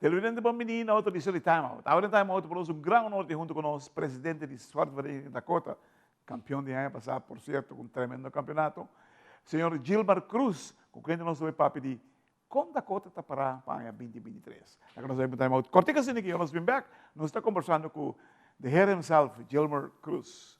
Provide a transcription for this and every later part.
Televidente bon bini na otro edicion di Time Out. Awe den Time Out por nos un gran honor di hunto cu nos presidente di Sportvereniging Dakota, campeon di aña pasa por cierto cu un tremendo campeonato, señor Gilmar Croes, cu kende nos lo bay papia di con Dakota ta para pa aña binti binti tres. Laga nos bay pa un Time Out cortico asina ki nos bin bek, nos ta conversando cu the heer himself, Gilmar Croes.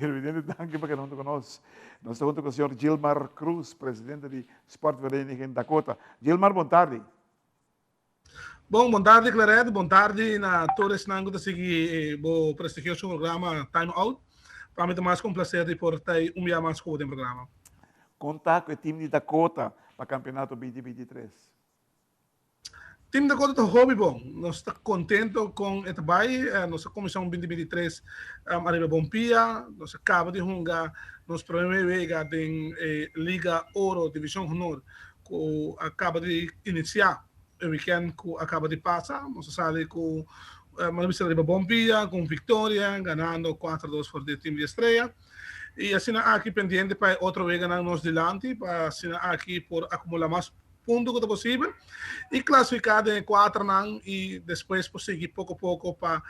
Televidente, danki pa keda hunto ku nos. Nos ta hunto ku señor Gilmar Cruz, presidente di Sportvereniging Dakota. Gilmar, bon tardi. Bon, bon tardi Claret, bon tardi na tur esnan ku ta sigui bo prestigioso programa Time Out. Pa mi ta mas ku un placer di por ta un bia mas ku bo den programa. Kon ta ku e team di Dakota pa kampeonato 2023? Team Dakota ta hopi bon. Nos ta contento con e ta bay. Nos a cuminsa un binti binti tres ariba bon pia. Nos a caba di hunga nos prome wega den e Liga Oro Division Honor cu a caba di inicia e weekend cu a caba di pasa. Nos a sali cu manda bisa ariba bon pia cu un victoria ganando cuatro dos for di e team di Estrella. Y asina aki pendiente pa e otro weganan nos dilanti pa asina aki por acumula mas punto ku ta posibel i klasifiká den e kuaternan i despues por sigui poko poko pa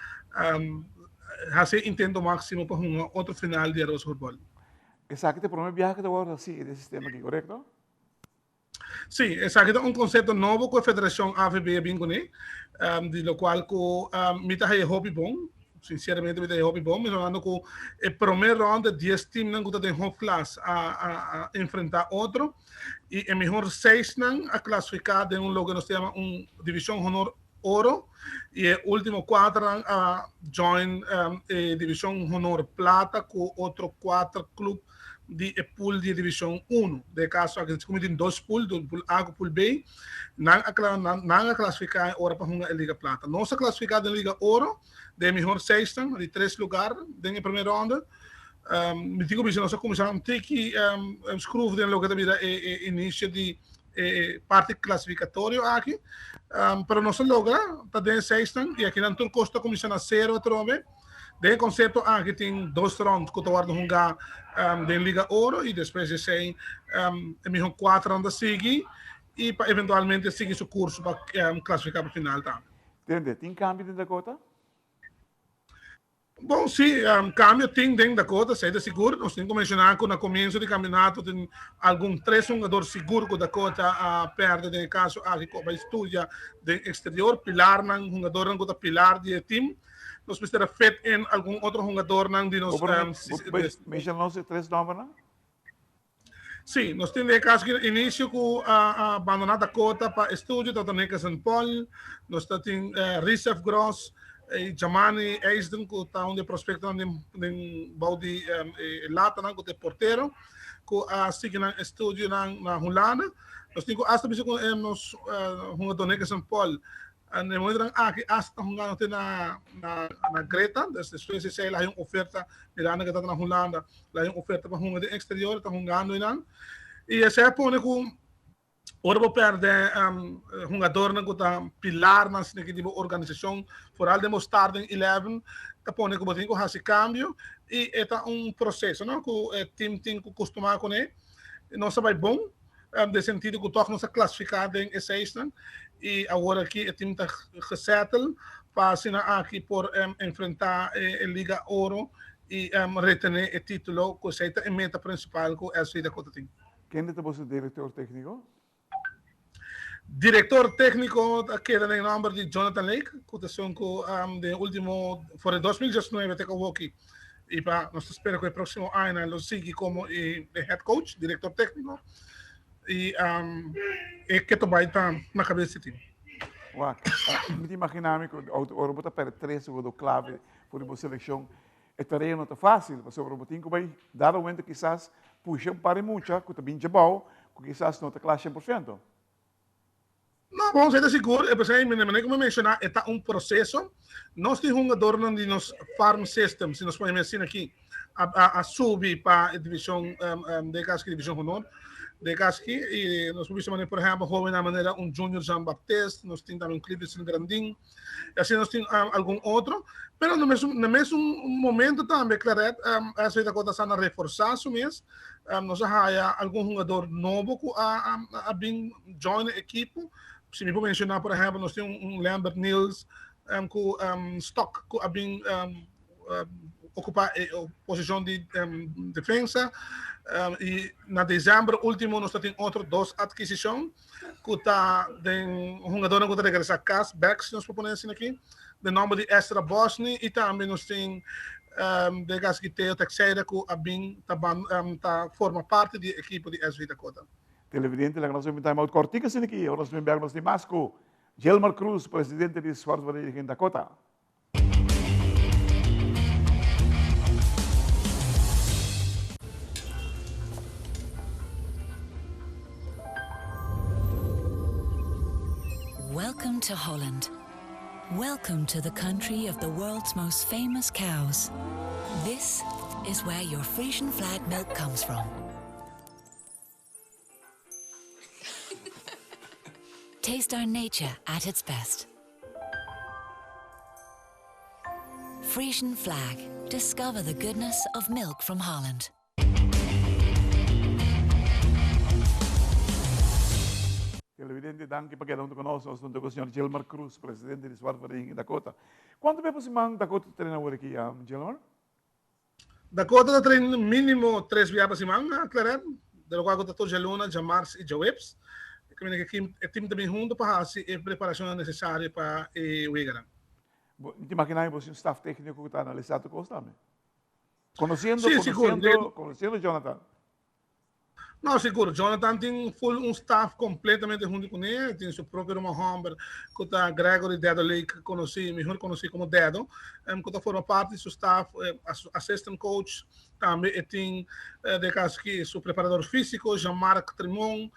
hasi e intento máksimo pa hunga otro final di Aruba Futbol. Esaki ta e prome biaha ku ta wòrdu hasi den e sistema aki, korekto? Sí, esaki ta un konsepto nobo ku e federashon AVB a bin kuné, di lokual ku mi ta haña hopi bon. Sinceramente mi ta hopi bon, mi hablando cu e prome ronda 10 teamnan cu ta den hoofdklas a a enfrenta otro y e mihor seisnan a clasifica den un loke nos ta yama un division honor oro y e ultimo cuaternan a join e division honor plata cu otro cuater club di e pool di e divishon uno. Den e kaso aki si tin dos pool, pool A ku pool B, nan a nan a klasifiká e ora pa hunga e Liga Plata. Nos a klasifiká den Liga Oro, den e mihor seisnan, di tres lugar den e promé ronde. Mi tin ku bisa nos a kuminsá un tiki skruf den loke ta bira e inisio di e parti klasifikatorio aki, pero nos a logra ta den e seisnan i akinan tur kos ta kuminsá na sero atrobe. Den e konsepto aki tin dos rond ku ta wòrdu hungá den Liga Oro i despues di esei e mihó kuaternan ta sigui i pa eventualmente sigui su kurso pa klasifiká pa final tambe. Tende, tin kambio den Dakota? Bon, si, kambio tin den Dakota, esei ta sigur. Nos tin ku menshoná ku na komienso di kampionato tin algun tres hungador sigur ku Dakota a pèrdè den e kaso aki ku a bai studia den eksterior. Pilarnan, hungadornan ku ta pilar di e tim. Nos mester a fit in algun otro hungadornan di nos. Menciona nos e tres nombernan. Sí, nos tin den e caso aki inicio cu a abandona Dakota pa estudio, ta Nickerson Paul, nos ta tin Risef Gross. E Jamani Eisden ku ta un di e prospektonan den den bou di e latanan ku ta e portero ku a sigui nan estudionan na Hulanda. Nos tin ku asta bisa ku nos hungadó Nickerson Paul na e momentonan aki asta ta hungando te na na na Greta. Dus despues di esei el a haña un oferta mirando ku e tabata na Hulanda el a haña un oferta pa hunga den eksterior e ta hungando einan. I esei a pone ku Ora bo pèrdè hungadornan ku ta pilarnan asina di bo organisashon, foral den bo starting eleven, ta pone ku bo tin ku hasi kambio i e ta un proseso no ku e tim tin ku kustumá kuné. Nos a bai bon den sentido ku tòg nos a klasifiká den e seisnan i awor aki e tim ta gesettel pa asina aki por enfrentá e Liga Oro i retené e título ku esei ta e meta prinsipal ku SV Dakota tin. Kende ta boso director tecnico? Director tecnico ta keda den nomber di Jonathan Lake, cu ta esun cu den ultimo, for di 2019 te cu awoki, y pa nos ta spera cu e proximo añanan lo sigui como e head coach, director tecnico, y e ke ta bay ta na cabes di team. Wak, mi ta imagina mi cu ora bo ta perde tres jugador clave for di bo seleccion, E tarea no ta fásil, pasobra bo tin ku bai dado momento kisas pusha un par di mucha ku ta bin djabou ku kisas no ta kla 100%. No, bon, esei ta sigur. E p'esei, manera ku mi menshoná, e ta un proseso. Nos tin hungadornan di nos farm system, si nos pone asina aki, a a subi pa e divishon den kas aki, divishon honor. Den kas aki, i nos por bisa manera, por ehèmpel, hóbennan manera un Junior Jean Baptiste, nos tin tambe un Clivison Grandin. Y asina nos tin algun otro. Pero na mesun, na mesun momento tambe Claret um, SV Dakota sa na reforzá su mes. Nos a haya algun jugador nobo ku a, a, a bin join e equipo. Si mi por menciona, por ejemplo, nos tin un, un Lambert Niels ku Stock ku a bin ocupa e posicion di defensa. Y na december ultimo nos ta tin otro dos adquisicion cu ta den hungadornan cu ta regresa cas bek, si nos por pone asina aki, den nomber di Ezra Bosny y tambe nos tin den cas aki Theo Texeira cu a bin ta ban ta forma parti di e ekipo di SV Dakota. Televidente, laga nos un time out cortico asina aki, ora nos bin bek nos tin mas cu Gilmar Croes, presidente di Sportvereniging Dakota. Welcome to Holland. Welcome to the country of the world's most famous cows. This is where your Frisian flag milk comes from. Taste our nature at its best. Frisian flag. Discover the goodness of milk from Holland. Televidente, danki pa keda huntu ku nos. Nos huntu ku señor Gilmar Cruz, presidente di Zwart Vereniging Dakota. Kuantu bes pa siman Dakota ta trena awor aki, Gilmar? Dakota ta train mínimo tres bia pa siman, Claret, de lokual ku ta tur djaluna, djamars i djaweps. E kaminda ku e tim ta bin huntu pa hasi e preparashonnan nesesario pa e weganan. Bo ta imaginá bo sin un staf tékniko ku ta analisá tur kos tambe? Konosiendo, konosiendo, konosiendo Jonathan. No, sigur. Jonathan tin full un staff completamente hunto kuné. Tin su propio ruman homber ku ta Gregory Dedo Lake, konosí, mihor konosí komo Dedo, ku ta forma parti di su staff, assistant coach. Tambe e tin den kaso aki su preparador físiko, Jean-Marc Trimon.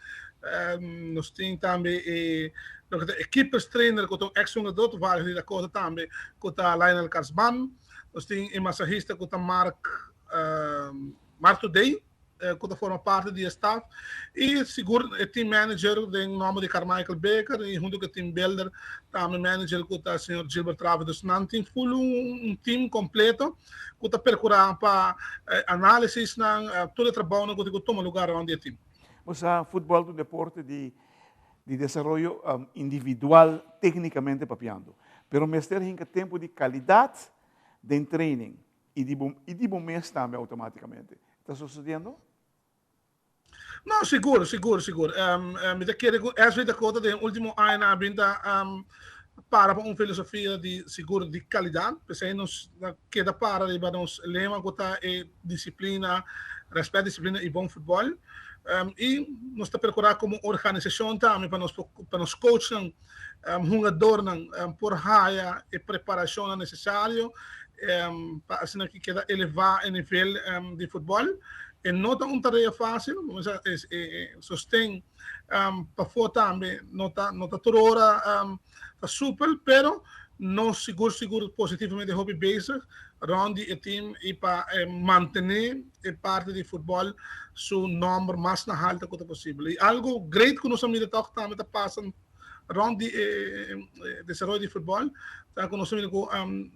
Nos tin tambe e loke ta e keepers trainer ku ta un ex hungadó toevallig di Dakota tambe, ku ta Lionel Karsban. Nos tin e masahista ku ta Mark Mark Today ku ta forma parti di e staf i sigur e team manager den nòmber di Carmichael Baker i huntu ku e team builder tambe manager ku ta señor Gilbert Traver. Dus nan tin full un team kompleto ku ta perkurá pa análisisnan, tur e trabounan ku tin ku tuma lugá rònt di e team. Bo sa futbòl ta un deporte di di desaroyo individual téknikamente papiando, pero mester hinka tempu di kalidat den training. I di bo, i di bo mes tambe automáticamente. Ta sucediendo? No, sigur, sigur, sigur. Mi ta kere ku SV Dakota den último añanan a bin ta para pa un filosofia di sigur di kalidat, p'esei nos ta keda para riba nos lema ku ta e disiplina, rèspèt, disiplina i bon futbòl. I nos ta perkurá komo organisashon tambe pa nos pa nos coachnan, hungadornan por haya e preparashonnan nesesario pa asina ki keda elevá e nivel di futbòl. E no ta un tarea fásil, e sosten pafó tambe no ta no ta tur ora ta supel, pero nos sigur sigur positivamente hopi bezig rond di e team i pa mantené e parti di futbòl su nòmber mas na halto ku ta posibel. I algu great ku nos a mira tòg tambe ta pasa rond di e desaroyo di futbòl ta ku nos a mira ku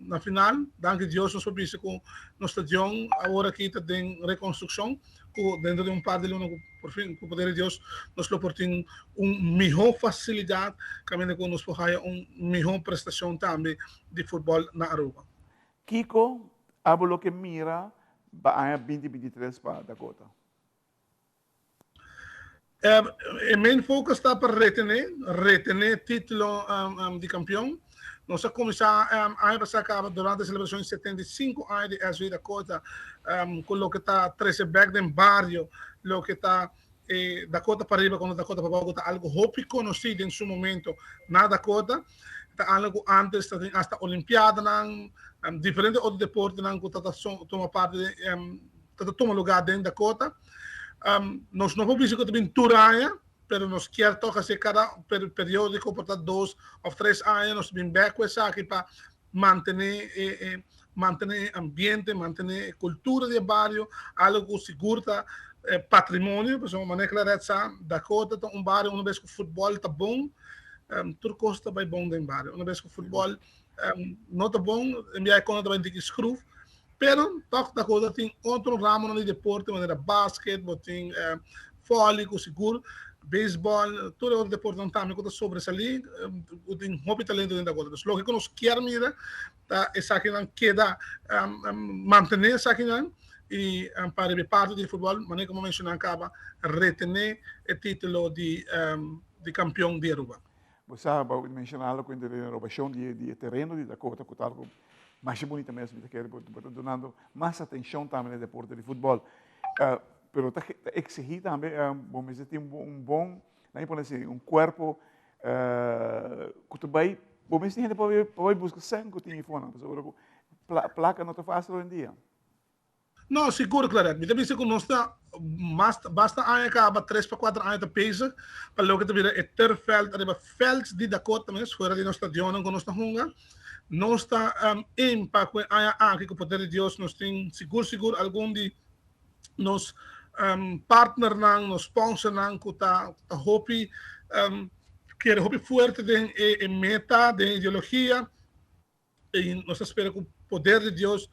na final danki Dios nos por bisa ku nos stadion awor aki ta den rekonstrukshon. ku dentro di un par di luna ku por fin ku poder di Dios nos lo por tin un mihó fasilidat kaminda ku nos por haya un mihó prestashon tambe di futbòl na Aruba. Kiko abo lo ke mira pa aña 2023 pa Dakota? E main focus ta pa retené, retené título di kampion. Nos a kuminsá aña pasá kaba durante e selebrashon di 75 aña di SV Dakota ku loke ta trese bèk den bario loke ta e Dakota pariba kono Dakota pabou ku ta algu hopi konosí den su momento na Dakota. Ta algu ku ántes ta tin asta olimpiadanan, diferente otro deportenan ku ta tuma parti den ta ta tuma lugá den Dakota. Nos no por bisa ku ta bin tur aña, pero nos kier tòg hasié kada periódiko, por ta dos òf tres aña nos ta bin bèk ku esaki pa mantené e mantené e ambiente, mantené e kultura di e bario, algu ku sigur ta patrimonio, pasobra manera Claret sa, Dakota ta un bario una bes ku futbòl ta bon, tur kos ta bai bon den bario. Una bes ku futbòl no ta bon, en bia e kos no ta bai tiki skruf. Pero tòg Dakota tin otro ramonan di deporte manera basket, bo tin vòli ku sigur, beisbòl, tur e otro deportenan tambe ku ta sobresalí, ku tin hopi talento den Dakota. Dus loke ku nos kier mira ta esakinan keda mantené esakinan i pa riba e parti di futbòl, manera ku mi a menshoná kaba, retené e título di kampion di Aruba. Bo sa, bo menshoná algu ku di renobashon di e tereno di Dakota ku ta algu Masha bunita mes, mi ta kere bo ta dunando mas atencion tambe na e deporte di futbol. Pero ta exigi tambe bo mester tin un bon, laat mi pone así, un cuerpo cu ta bay, bo mester tin hende pa bay busca cen cu tin ifonan, pasobra cu placa no ta facil hoy en dia. No, sigur Claret. Mi ta bisa ku nos ta mas basta aña kaba, tres pa kuater aña ta bezig pa loke ta bira e turfveld ariba veld di Dakota mes, fuera di nos stadionnan ku nos ta hunga. Nos ta aim pa ku e aña aki ku poder di Dios nos tin sigur sigur algun di nos partnernan, nos sponsornan ku ta hopi kere hopi fuerte den e meta, den e ideologia. I nos ta spera ku poder di Dios,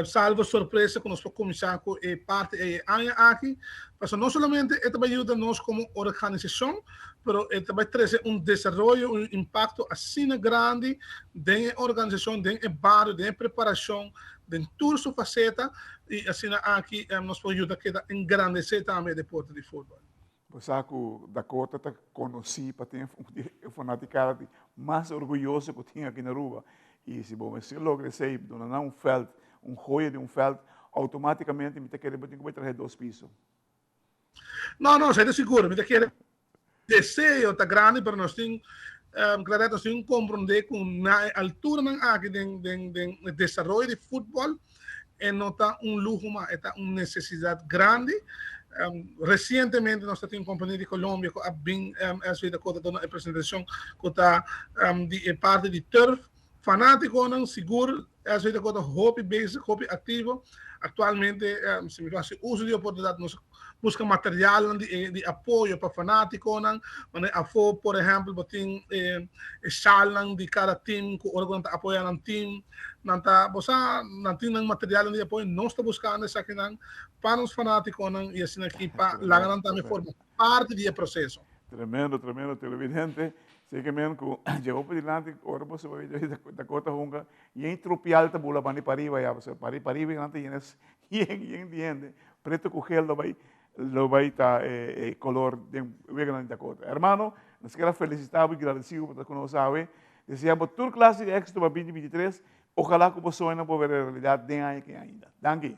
salvo sorpresa, ku nos por kuminsá ku e parti ei e aña aki. Pasobra no solamente e ta bai yuda nos komo organisashon, pero e ta bai trese un desaroyo, un impakto asina grandi den e organisashon, den e bario, den e preparashon, den tur su faseta. I asina aki nos por yuda keda engrandesé tambe e deporte di futbòl. Bo sa ku Dakota ta konosí pa tin e fanatikada di mas orguyoso ku tin aki na Aruba. I si bo mester logra esei, duna nan un vèlt, un hoya di un vèlt, outomátikamente mi ta kere bo tin ku bai traha e dos piso. No, no, esei ta sigur. Mi ta kere deseo ta grandi, pero nos tin, Claret, nos tin ku komprondé ku na e alturanan aki den den den e desaroyo di futbòl, E no ta un luho ma e ta un nesesidat grandi. Resientemente nos ta tin un kompania di Colombia ku a bin SV Dakota duna e presentashon ku ta di e parti di turf. Fanatikonan sigur SV Dakota hopi bezig, hopi aktivo. Aktualmente si mi hasi uso di e oportunidat nos buska materialnan di apoyo pa fanatikonan. Manera afó por ehèmpel bo tin e shalnan di kada tim ku ora ku nan ta apoyá nan tim. Nan ta, bo sa, nan tin nan materialnan di apoyo, nos ta buskando esakinan pa nos fanatikonan i asina aki pa laga nan tambe forma parti di e proseso. Tremendo, tremendo televidente. Seke men ku dje hopi dilanti ora boso bai Dakota hunga, yen trupial ta bula bani pariba ya, pasobra pari pariba nan ta yena yen yen di hende. Preto ku gel lo bai lo bai ta e kolor den weganan di Dakota. Hermano, nos kier a felisita bo i gradesi bo pa ta ku nos awe. Desea bo tur clase di exito pa 2023. Ojalá cu bo soño por bira realidad den aña aki ainda. Danki.